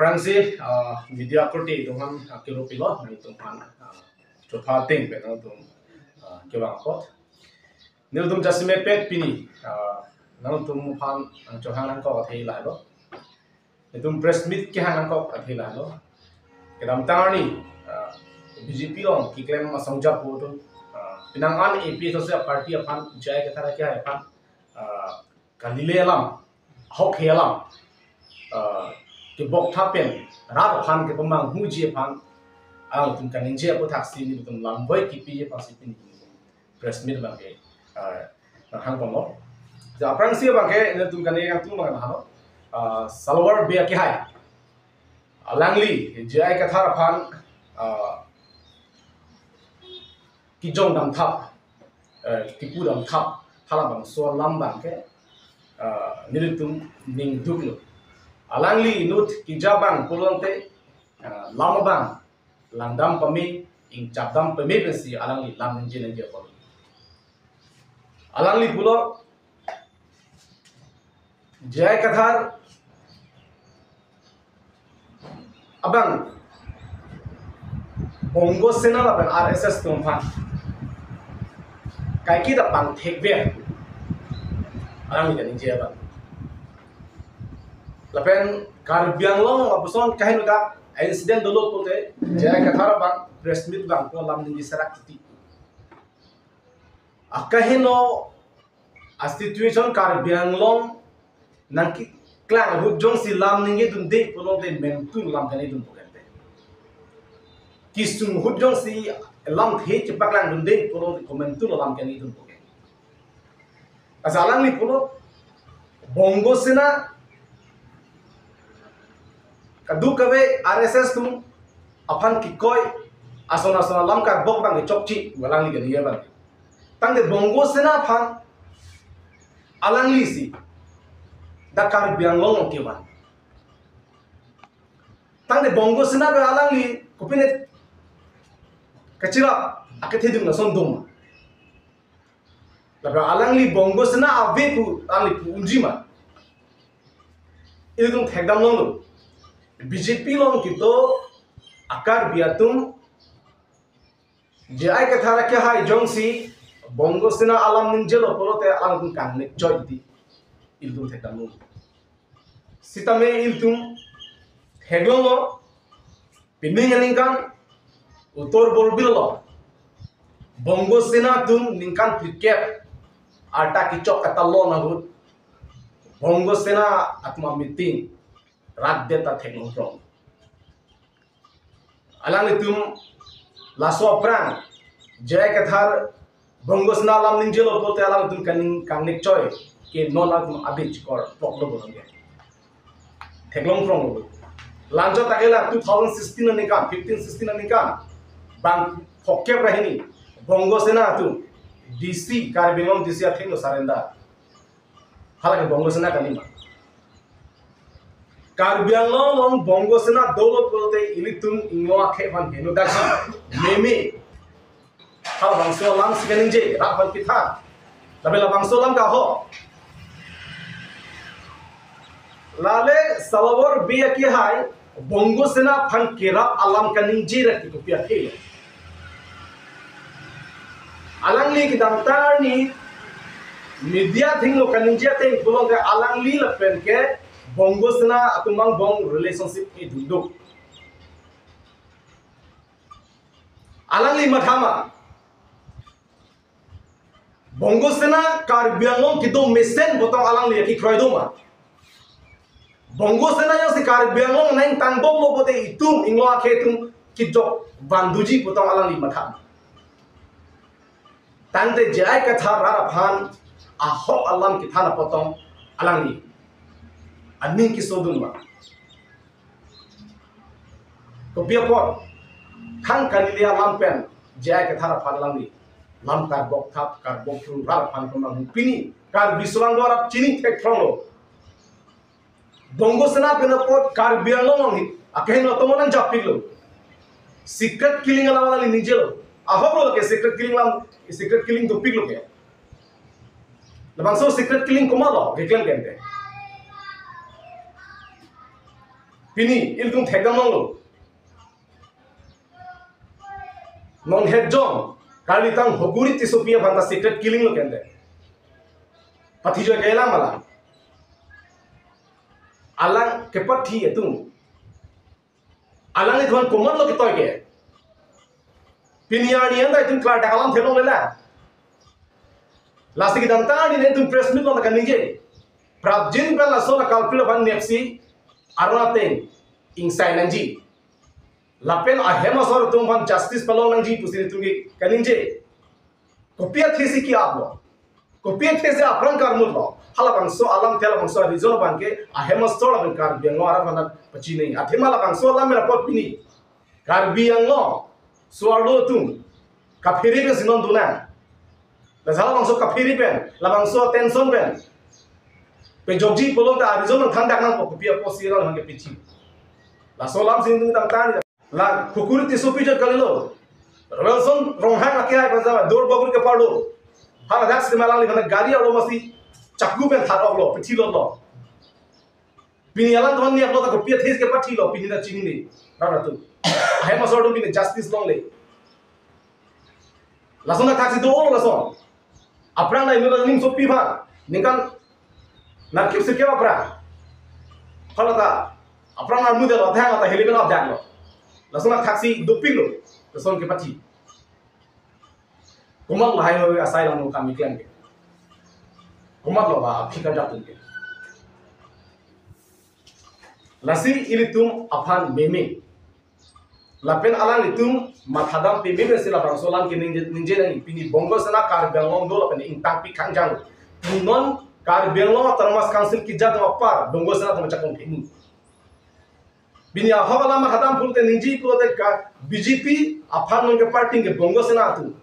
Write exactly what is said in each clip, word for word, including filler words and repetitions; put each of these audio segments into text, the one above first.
Aphrangsi, ah, media akorte atum aphan, ah, kero pilo, nangtum aphan, ah, chopha ting pen nangtum, ah, kevang apot. Nelitum jasemet pet pini, ah, nangtum aphan, ah, chohang nangkok athe lahelo. Nelitum press meet kehang nangkok athe lahelo. Kedamtang arni, ah, B J P along keklem asong japo atum, ah, penang an A P H L C party aphan, J I Kathar akehai aphan, ah, kalile alam, ahokhe alam, ah, kebok thap pen, rat aphan kepamanghuji aphan, alangtum kaningje aputhaksi nelitum lamboi kipiji aphansi pini press meet abang ke, ah, hang ponlo. Ja aphrangsi abang ke, nelitum kani yang tum abang halo, ah, Salwar Bey akehai. Alangli, J I Kathar aphan, ah, kijong dam thap, eh, kipu dam thap, halabangso alam abang ke, eh, nelitum ning duklo. Alangli inut keja abang pulote, eh, lam abang langdam pame, ingchapdam pame pensi alangli lam ningje ningje apot. Alangli pulo, J I Kathar abang Bongo Sena lapen R S S atum aphan kaiketa pangthekver, alangli kaningje abang. Lapen Karbi Anglong lapuson kaheno dak incident dolo pulote, J I Kathar abang press meet abang ko lam ningje serak titi. Akaheno a-situation Karbi Anglong nangkeklang ahut jongsi lam ningjedunde pulote komantu lam kaningjedun pu kente. Kesung ahut jongsi lamthe chepaklangdunde pulote komantu lam kaningjedun pu kente. Asa alangli pulo Bongo Sena kadokave R S S atum aphan kikoi ason ason alam karbok abang kechokche, alangli kaningje abang. Tangte Bongo Sena aphan alanglisi dak Karbi Anglong along kevan. Tangte Bongo Sena pen alangli kopine kachirap akethedung lason doma. Lapen alangli Bongo Sena ave pu alangli pu unji ma? Ilitum thekdam longlo. B J P along kedo a-Karbi atum J I Kathar akehai jongsi Bongo Sena alam ningjelo pulote alangtum kangnek choi di. Ilitum thekdam longlo. Sitame ilitum theklonglo, pining aningkan Uttar Borbil along Bongo Sena atum ningkan phlikep arta kechok katalon ahut Bongo Sena atum a-meeting rat det ta theklong prong. Alanglitum laso aphrang J I Kathar Bongo Sena alam ningjelo pulote alangtum kaning kangnek choi ke non alangtum abit chikor poklo bolong ke. Theklong prong lo. Lanjut ta ke la two thousand sixteen aningkan, fifteen sixteen aningkan, bang phokep ra hini Bongo Sena atum D C, Karbi Anglong D C athengno surrender. Halake Bongo Sena kali ma? Karbi Anglong along Bongo Sena dolo pulote ilitum Inglo akhei aphan heno dakji meme. Halabangso alam si kaningje, rat aphan kethan. Tapi labangso alam kahok. Lale Salwar Bey akehai Bongo Sena aphan kerap alam kaningje ra ke kopi akhei lo. Alangli kedamtang arni media athengno kaningje ateng pulote alangli lapen ke Bongo Sena atum angbong relationship ke dukduk. Alangli matha ma? Bongo Sena Karbi Anglong kedo mesen pu tong alangli kekroi do ma? Bongo Sena jongsi Karbi Anglong nangtang bomlo pulote itum Inglo akhei atum kejok vanduji pu tong alangli matha ma? Tangte J I Kathar rat aphan ahok alam kethan apot tong alangli aning kesodun ma? Kopi apot? Thang kalile alam pen J I Kathar aphan alangli lam karbok thap, karbok thru, rat aphan kemang pini Karbi solang do arap chini thek prong lo. Bongo Sena pen apot Karbi Anglong along hi akehingno atomo nangjappiklo. Secret killing alam alangli ningjelo. Ahok lo ke secret killing alam, secret killing dopiklo ke. Labangso secret killing komatlo keklem kente? Pini ilitum thekdam longlo. Non het jong, Karlitang Hokuri Tissopi aphan ta secret killing lo kente. Pathi joi ke alam alam. Alang kepathi atum. Alanglitum aphan komatlo ketoi ke. Pini arni anta itum klardak alam theklongle la. Lasi kedamtang arni netum press meet along kaningje. Prapjin pen laso la culprit aphan nepsi arona teng ingsai nangji. Lapen ahem asor atum aphan justice palong nangji pusi netum ke kaningje. Kopi athesi ke-aplo. Kopi athesi apran karmutlo. Halabangso alamthe labangso reason abang ke ahem asor lapen Karbi Anglong arat aphan pachinei. Athema labangso alam mera pot pini. Karbi Anglong so-arlo atum kaphere pensi non dona. La halabangso kaphere pen, labangso tension pen pejokji pulote a-reason nangthandak nangpo, kopi apotsi alam abang ke pichi. Laso alamsi netum tangtang. La Hokuri Tissopi jat kalilo. Wilson Ronghang akehai aphan jama dor bagur ke parlo. Haladak si malang li mana gari alo masi chakku pen that-oklo, pithilotlo. Pini alangtum aphan neplo ta kopi athesi kepathilo, pini ta chinine. Rara tu. Ahem asor atum pini justice longle. Lason athaksi do-olo lason. Aphrang na inut aning sopi aphan. Ningkan nerkep sirkep aphrang. Halata aphrang armudetlo, athang ata helimen apdaklo. Lason athaksi dopiklo. Lason kepathi. Komat lahai hoi asai lang nung kami klem ke. Komatlo ba aphi kadak tum ke. Lasi ilitum aphan meme. Lapen alanglitum mathadam peme pensi labangso alam ke ningje, ningje nang pini Bongo Sena Karbi Anglong do lapen ingtangpi kangjang. Non Karbi Anglong Autonomous Council kejat apar Bongo Sena atum chakong themu. Pini ahok alam mathadam pulote ningje pulote ka B J P aphan non ke party ke Bongo Sena atum.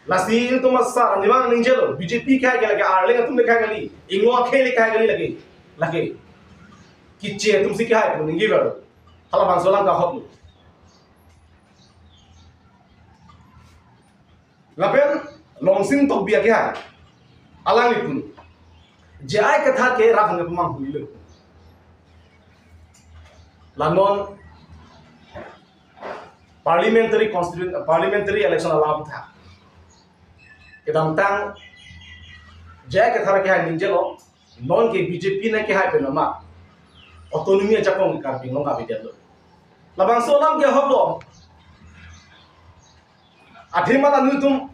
Lasi ilitum asar nimang ningjelo, B J P kehai ke lake, Arleng atum le kehai kali, Ingno akhei le kehai kali lake, lake. Kiche atumsi kehai pu ningje ver. Halabangso alam ke ahok lo. Lapen Longsing Tokbi akehai, alanglipun J I Kathar ke rak nge pemang hulilo. La non parliamentary constituent, parliamentary election alam tha. Kedamtang J I Kathar akehai ningjelo, non ke B J P nangkehai pen ma autonomy ajakong Karbi Anglong avedetlo. Labangso alam ke ahok lo. Athema ta netum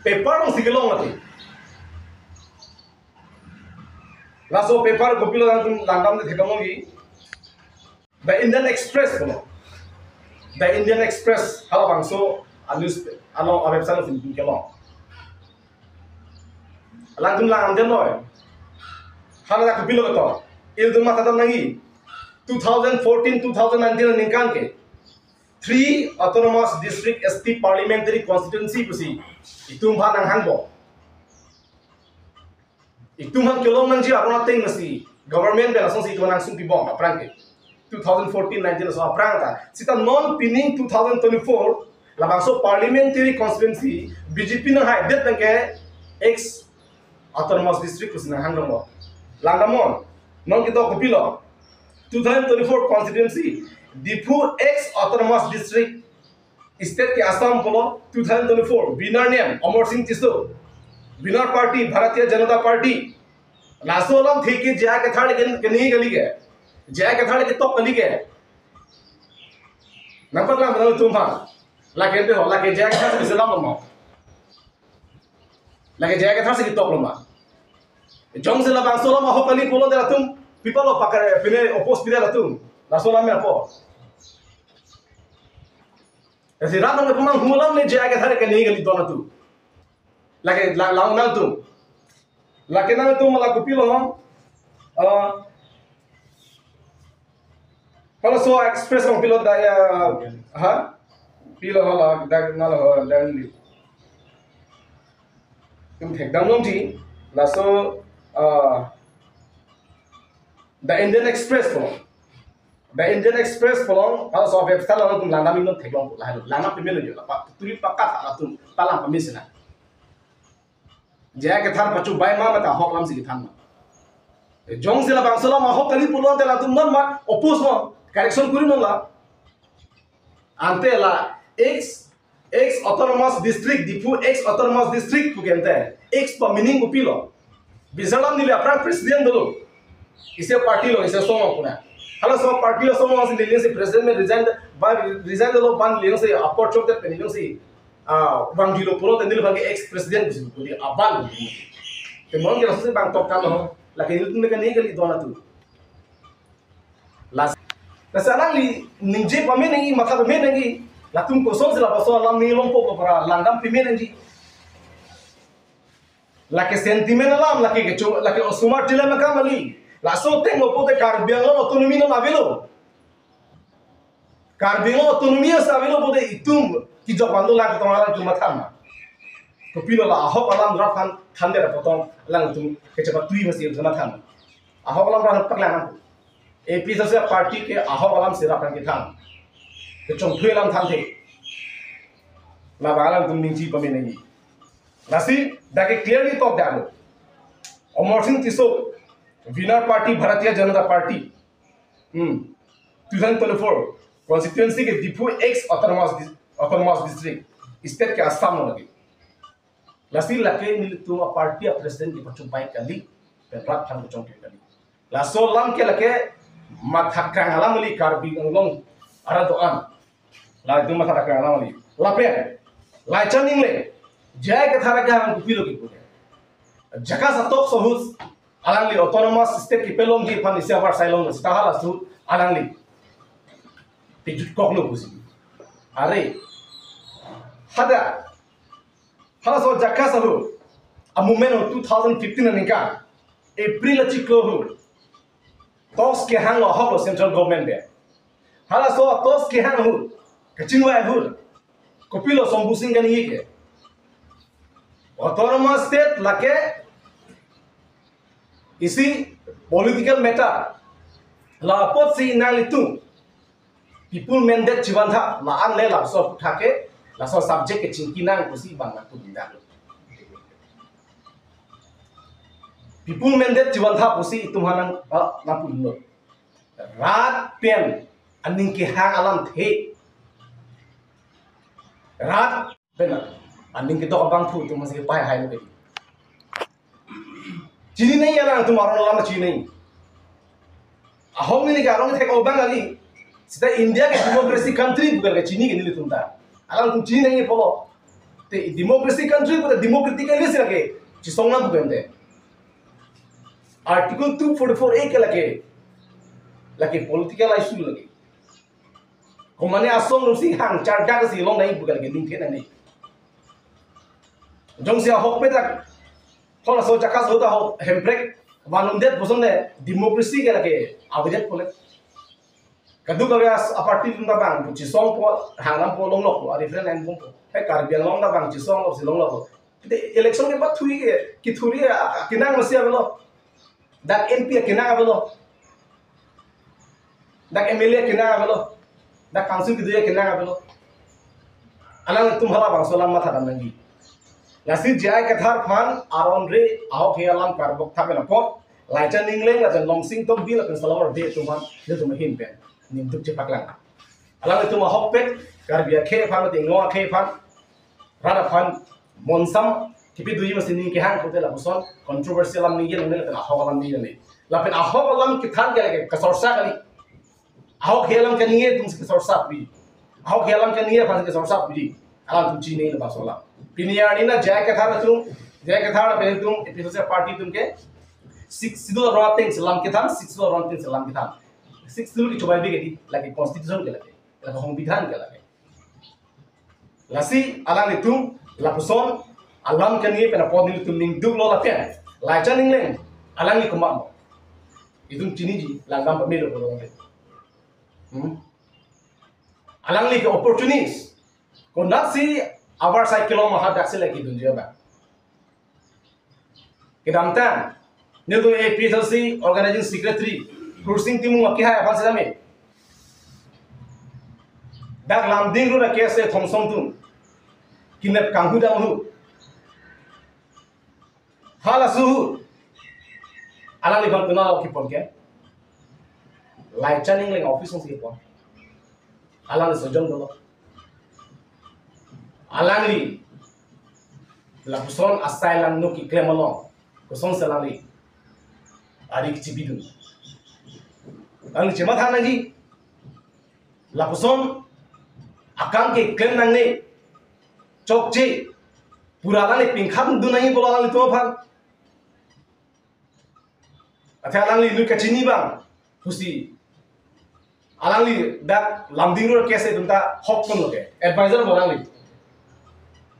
paper alongsi kelong ati. Laso paper kopilo nangtum langdamde thekdam longji. The Indian Express kono. The Indian Express halabangso a-news along a-website alongsi netum kelong. Alangtum langdamde noi. Hala kopilo ketok. Ilitum mathadam nangji. Two thousand fourteen, two thousand nineteen aningkan ke three autonomous district S T parliamentary constituency pusi itum aphan nanghangpo. Itum aphan kelong nangji aron ateng masi government pen asonsi itum aphan nangsung pibom aphrang ke. Two thousand fourteen nineteen aso aphrang ta. Seta non pining two thousand twenty-four labangso parliamentary constituency B J P nanghaidet abang ke ex autonomous district pusi nanghang donglo. Langdamnon. Non ketok kopilo. Two thousand twenty-four constituency, Diphu ex autonomous district, state ke Assam pulo, two thousand twenty-four, winner name Amarsing Tisso, winner party Bharatiya Janata Party. Laso alamthe ke J I Kathar le ke, keningje kali ke. J I Kathar le ketok kali ke. Nangpaklang nangtum aphan. Lake de ho, lake J I Kathar si selam mo. Lake J I Kathar si ketoklo ma. Jongsi labangso alam ahok kali pulote latum, people of pakar, pine oppose pide latum. Laso alam me apo. Esi rat nang pemang hulam ne J I Kathar keningje kali don atum. Lake la, la nangtum. Lake nangtum la kopilo. Ah, Halaso Express along pilo da ya, ha? Pilo hala, da nalo ho, da ni. Netum thekdam longji, laso, ah, The Indian Express pulo. The Indian Express pulo, halaso website along netum langdam, netum theklong lahelo, langdam pemelo jo, la pa, turi pakat latum, palang pemesena. J I Kathar pachu bai ma, mata ahok alamsi kethan ma. Jongsi labangso alam ahok kali pulote latum non mat oppose non, correction kuri non la. Ante la ex, ex autonomous district, Diphu ex autonomous district pu ke ante, ex pa meaning kopilo? Bisalam neli aphrang president dolo. Isi party lo, isi asong puna. Halaso party lo asong si neli si president pen resign, ba resign dolo, ban neli si apor chok det pen neli si, ah, bang dilo pulote neli bang ex president si puli aban. Te non ke laso si bang tok kan ho. Lake nelitum ke ni kali dona tu. Lasi, lasi alangli ningje pame nangji, matha pame nangji, latum kosonsi lapuson alam ni longpo para langdam pame nangji. Lake sentiment alam, lake kecho, lake osomar tile makam kali. Laso ateng lo pulote Karbi Anglong autonomy non avelo. Karbi Anglong autonomy asa avelo pulote itum kejok bang dolang ketong alam itum matha ma. Kopilo la ahok alam rat aphan than det apot alangtum kechepatui masi itum matha ma. Ahok alam rat paklang. A P H L C party ke ahok alam si rat aphan kethan. Kechongthui alam thanthe. Labang alangtum ningje pame nangji. Lasi, dak ke clearly tok dam. Amar Sing Tisso, winner party Bharatiya Janata Party. Hmm. Two thousand twenty-four constituency ke Diphu ex autonomous dis-, autonomous district. State ke Assam lo lagi. Lasi lake nelitum a party a president kepachumpai kali, pen rat aphan kechongke kali. Laso alam ke lake matha krang alam kali Karbi Anglong arat do-an. Latum matha krang alam kali. Lapen Laichan Engleng, J I Kathar akehang kopilo kipu. Jakas atok so ahut alangli autonomous state kepalongji aphan isi avarsai long seta halaso alangli pejutkoklo pusi. Are, hadak, halaso Jakas ahut, a movement ahut two thousand fifteen aningkan April achiklo ahut, talks kehanglo ahoklo central government pen. Halaso talks kehang ahut, kachingvai ahut, kopilo Shambhu Sing kaningje ke, autonomous state lake isi political matter. La apotsi nanglitum people mandate chevantha, la-an le laso aputhak ke, laso subject ke chingki nang pusi bang lapu dindak. People mandate chevantha pusi itum aphan nang, ah, lapu lo. Rat pen aning kehang alamthe. Rat pen aning kedok abangphu itum masi kepai hai lo. Chini nangji alangtum aron alam chini nangji. Ahok neli ke arong thek obang kali. Seta India ke democracy country pu ke chini ke nelitum ta. Alangtum chini nangji pulo. Te democracy country pu ta democratically si lake chisong nang pu ke ante. Article two forty-four A ke lake, lake political issue lake. Komane asong atum si hang chardak si long nangji pu ke lake ningthe nangji. Jongsi ahokpet dak, halaso Jakas ahut ahok hemprek vandet puson le democracy ke lake avedet pule. Kadokave a party atum ta bang chisongpo, hang dampo, longlokpo, a different line bompo. He Karbi Anglong ta bang chisonglo si longlokpo. Te election ke pathui ke, kethuri a, a, kenang masi avelo. Dak M P akenang avelo. Dak M L A akenang avelo. Dak council kedo akenang avelo. Alangtum halabangso alam matha dam nangji. Lasi J I Kathar aphan aron re ahok he alam karbok thap pen apot, Laichan Engleng lapen Longsing Tokbi lapen Salawar Bey atum aphan, nelitum ahin pen ningduk chepaklang. Alangtum ahokpet Karbi akhei aphan, Anglong akhei aphan, rat aphan monsam kipi duji masi ning kehang pulote lapuson controversial alam ningje nang lapen ahok alam ningje nang. Lapen ahok alam kethan ke lake kasorsa kali. Ahok he alam kaningje atum si kasorsa pi. Ahok he alam kaningje aphan si kasorsa pi. Alangtum chini labangso alam. Pini arni na J I Kathar atum, J I Kathar pen atum, A P H L C party atum ke Sixth Schedule arong ateng si alam kethan, Sixth Schedule arong ateng si alam kethan. Sixth Schedule ke chubai bi ke di, lake constitution ke lake, lake songbidhan ke lake. Lasi alanglitum lapuson alam kaningje pen apot nelitum ningduklo lapen Laichan Engleng alangli komat mo. Itum chiniji, langdam pamelo pulo. Hmm? Alangli ke opportunist. Konatsi avarsai kelong ma hadak si lake dunji abang. Kedamtang, nelitum A P H L C Organizing Secretary Khursing Timung akehai aphan setame dak Lumding road a-case le Thongsong atum kidnap kanghu dam ahut, halaso ahut Alangli bang kenal kipon ke. Laichan Engleng office si kipon. Alangli sojong dolo. Alangli lapuson asai langno keklem along kosonsi alangli ari kechibidun. Alangli chematha nangji. Lapuson akam keklem nangne chokche pura alangli pingkham dun nangji pulo alanglitum aphan. Athe alangli inut kachini bang pusi alangli dak Lumding Road case atum ta hok pon lo ke. Advisor bo alangli.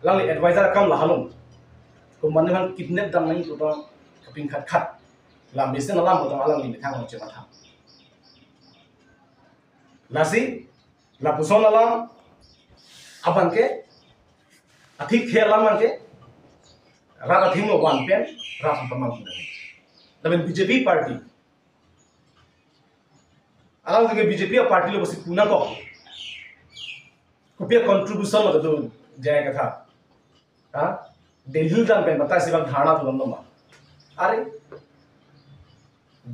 Alangli advisor akam lahalom. Komatne aphan kidnap dam nangji pu tong kapingkhat khat. Lam besen alam pu tong alangli methang along chematha. Lasi lapuson alam abang ke, athik the alam abang ke rat athim lo van pen rat athim pamang. Lapen B J P party, alangtum ke B J P party lo pusi pu nangkok. Kopi a-contribution lo kedo J I Kathar? Ha? Delhi dam pen batai si bang dharna tulam doma. Are,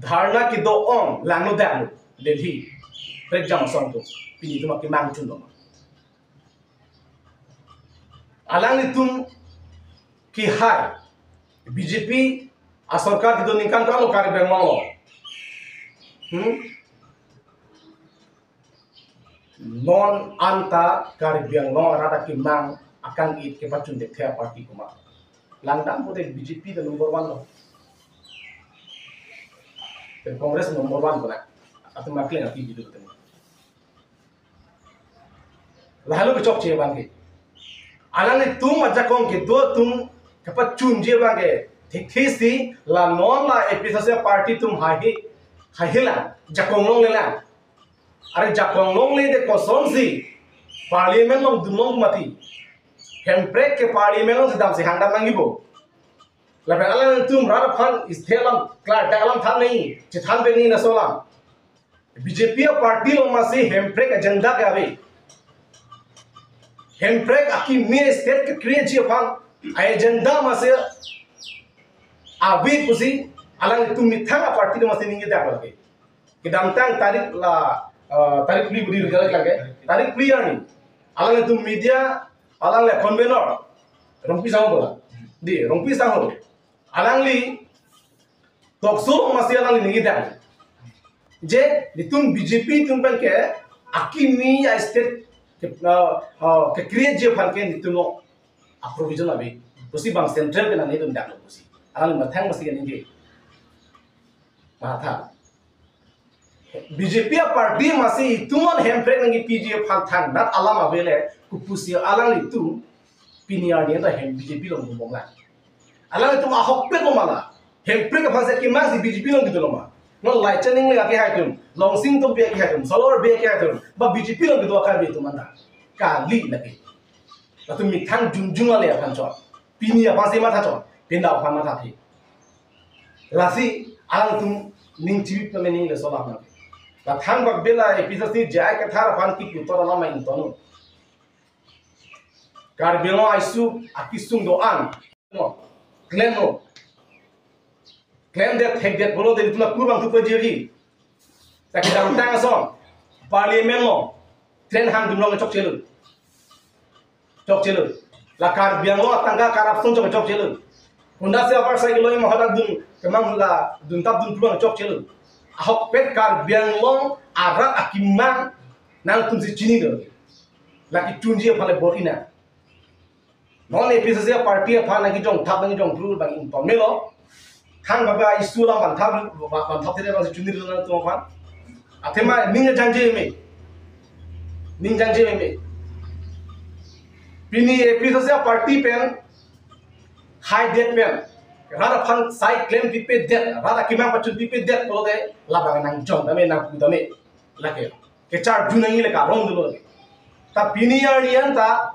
dharna kedo-ong langno dam Delhi. Prek jam asong atum pini atum akemang chun doma. Alanglitum kehai B J P asorkar kedo ningkan ko-an lo Karbi Anglong lo. Hmm? Non anta Karbi Anglong arat akemang akang-it kepachun thekthe aparty komat? Langdam pute B J P ta number one lo. Pen Congress number one ko na. Atum akleng aki bidu ketemu. Lahelo kechokche abang ke. Alanglitum ajakong kedo atum kepachunji abang ke thekthe si la non la A P H L C party atum haihe, haihe lang, jakong longle lang. Are jakong longle te kosonsi parliament along dunlong mati. Hemprek ke parliament alongsi damsi hangdam nangji bo. Lapen alanglitum rat aphan isthe alam klardak alam than nangji, chethan pen nangji laso alam. B J P aparty along masi Hemprek agenda ke ave. Hemprek akimi state ke-create ji aphan agenda masi ave pusi alanglitum methang aparty along masi ningje dak lagi. Kedamtang tarik la, eh, tarik phli budi rijal lagi. Tarik phli arni alanglitum media, alangle convener Rongpi Sangho bola. Di, Rongpi Sangho. Alangli talk show masi alangli ningje dak. Je, netum B J P atum pen ke akimi a-state ke, uh, uh, ke-create ji aphan ke netum lo a-provision ave pusi bang central pen nangdun dak lo pusi. Alangli methang masi ningje. Matha. B J P aparty masi itum an Hemprek nangkepiji aphan thangnat alam avele, kopusi alanglitum pini arni ta hem B J P along bumbong lang. Alanglitum ahokpet lo ma la? Hemprek aphan si akemang si B J P along kedo lo ma? Non Laichan Engleng akehai atum, Longsing Tokbi akehai atum, Salwar Bey akehai atum, ba B J P along kedo a-Karbi atum anta? Kali lagi. Latum methang jungjung ale aphan chot. Pini aphan si matha chot. Pinda aphan matha thi. Lasi alangtum ning chibip na meni le solah na. La thangbak bela A P H L C J I Kathar aphan kipu tor alam ma ingtonnon. Karbi Anglong aisuk akesung do-an. Klem lo. Klemdet thekdet pulote itum akur bang thupa jiri. Ta kedamtang ason parliament along train hangdun along chokchelo. Chokchelo. La Karbi Anglong atangka corruption chok chokchelo. Honda si abar cycle lo imo hadak dun kemang la dun tap dun pulang chokchelo. Ahokpet Karbi Anglong arat akemang nangtumsi chini do. La kechunji aphan le bor-i nang. Non A P H L C party aphan nangkejong thap nangkejong phru bang ington melo. Thangbak a-issue alam banthap banthap tele bang si chunir nangtum aphan. Athema ning jangje me. Ning jangje me. Pini A P H L C party pen haidet pen rat aphan sai klempipedet, rat akemang pachunpipedet pulote labang nangjong tame nangpu tame. Lake kecharju nangji le karong dolo lake. Ta pini arni anta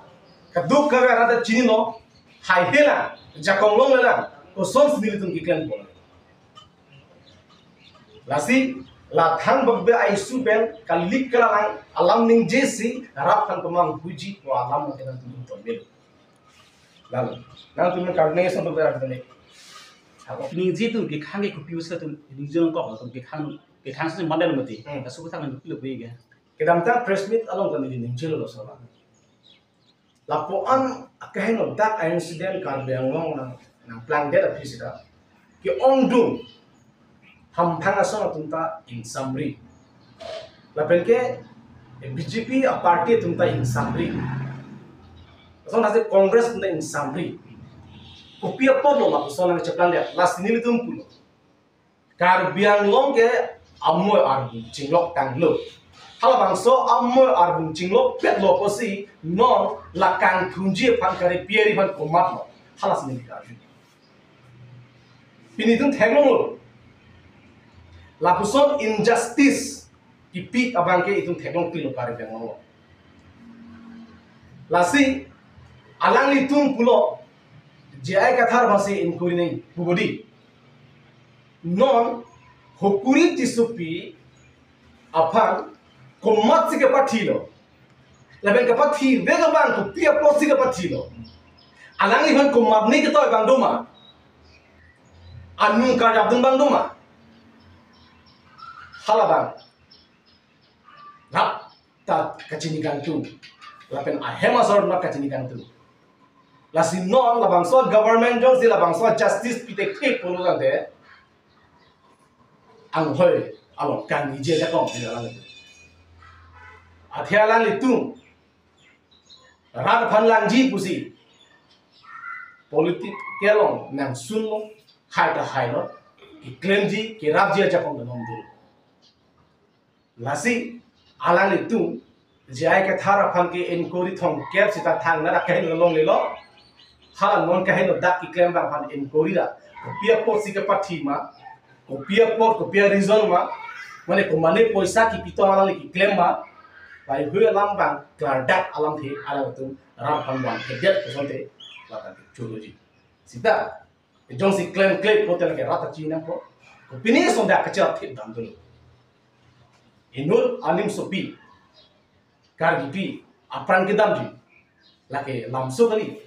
kaduk kave rat ta chinilo, haihe lang, jakong longle lang, kosonsi nelitum keklem pon. Lasi la thangbak be a-issue pen kali kala lang alam ningjesi rat aphan pamanghuji pu alam nangtum tonmelo. Lalu nangtum karne son to berak dene. Ningje atum kekhang ke kopi pusi atum ningje nangkok atum kekhang kekhang si mandal mati. Hmm. Kasu kethang nang pilo pega. Kedamtang press meet along kami ningjelo laso abang. Lapuan akeheno dak a-incident Karbi Anglong nang nangplangdet aphi seta ke-ongdung hamphang ason atum ta ingsamri. Lapen ke B J P a-party atum ta ingsamri. Lason lasi Congress atum ta ingsamri. Kopi apotlo lapuson nangcheplangdet, lasi nelitum pulo. Karbi Anglong ke amoi arbung chinglok tanglo. Halabangso amoi arbung chinglokpetlo pusi non la kangthunji aphan kare piari aphan komatlo. Halasi neli karju. Pini itum theklonglo. Lapuson injustice kipi abang ke itum theklong pilo Karbi Anglong. Lasi alanglitum pulo J I Kathar aphansi inquiry nang pu bodi. Non Hukuri Tissopi aphan komatsi kepathilo. Lapen kepathi vek abang kopi apotsi kepathilo. Alangliphan komatne ketoi abang doma. Anung karjapdun abang doma. Halabang. Lap ta kachini kangtung. Lapen ahem asor ma kachini kangtung. Lasi non labangso government jongsi labangso justice pitekte pulo tangte anghoi along kangnije jakong pini alanglitum. Athe alanglitum rat aphan langji pusi political along nangsunlo, hai ta hailo, keklemji kerapji ajakong ta nomdul. Lasi alanglitum J I Kathar aphan ke inquiry thomkep seta thangnat akeheno longlelo. Hala non keheno dak keklem abang aphan inquiry ra kopi apotsi kepathi ma, kopi apot, kopi a-reason ma, mane komane poisa kipi tong alangli keklem ma, lahei alam abang klardak alamthe alanglitum rat aphan vanvedet kosonte ladak ke choloji. Seta jongsi klemkle pote lake rat ta chinangpo. Kopine sonda kacharap thip dam dulu. Inut animsopi, Karbipi apran kedamji. Lake lamso kali.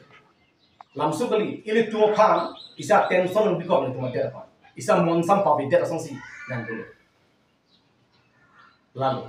Lamso kali. Ilitum aphan isa tension bikok ilitum adet aphan. Isa monsam pavedet asonsi nang dulu. Lalu